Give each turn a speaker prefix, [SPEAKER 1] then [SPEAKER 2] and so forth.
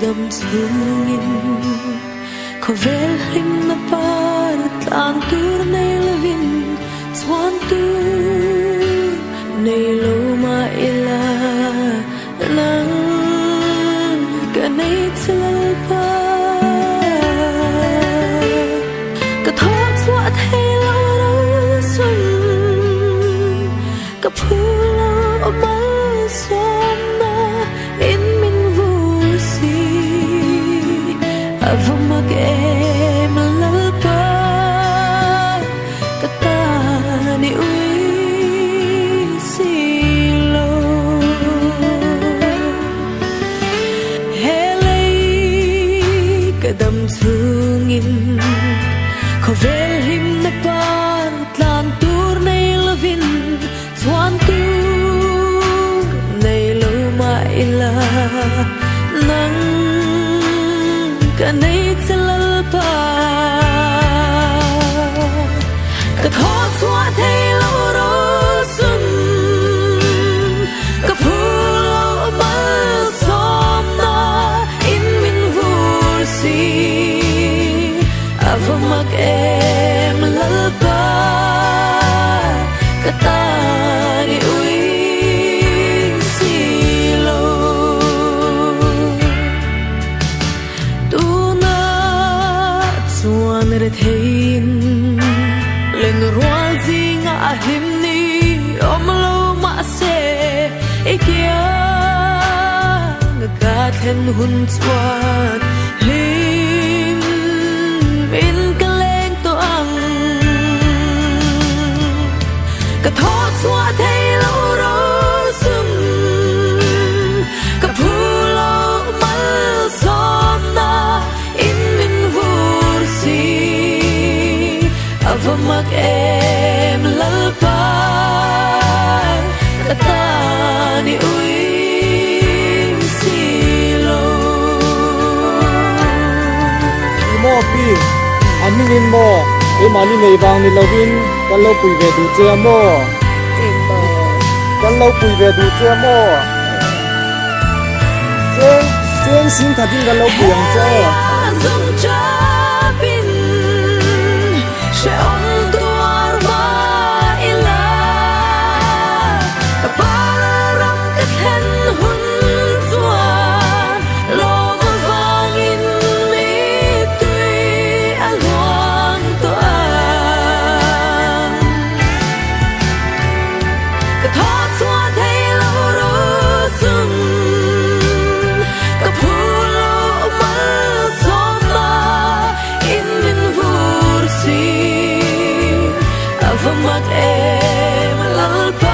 [SPEAKER 1] dam chhungin khawvel hlimna par tlan tur nei lovin chhuan tur nei lo mah ila nang ka nei che lalpa. Ka thawh chhuah thei lo rosum ka phu lo malsawmna in min vur si a va mak em Lalpa ka tan i ui si lo. He lei ka dam chungin khawvel hlimna par tlan tur nei lovin chhuan tur nei lo mah ila nang ka nei che Lalpa. Ka thaw chhuah thei lo rosum ka phu lo malsawmna in min vur si a va mak em Lalpa ka tan i ui si lo. Tuna chuan retheiin len rual zinga a hlim ni awm lo mahse i kiang ka thlen hun chuan hlim in ka leng tawh ang. Ka thaw chhuah thei lo rosum ka phu lo malsawmna in min vur si a va mak em Lalpa ka tan i ui si lo.
[SPEAKER 2] I maw pi, a hmingin maw, keimahni nei vang ni lovin kan lo pui ve duh che a maw? Kan lo pui ve duh che a maw? Cheng, cheng sing khatin kan lo pui ang che aw.
[SPEAKER 1] Ka thaw chhuah thei lo rosum ka phu lo malsawmna in min vur si a va mak em Lalpa.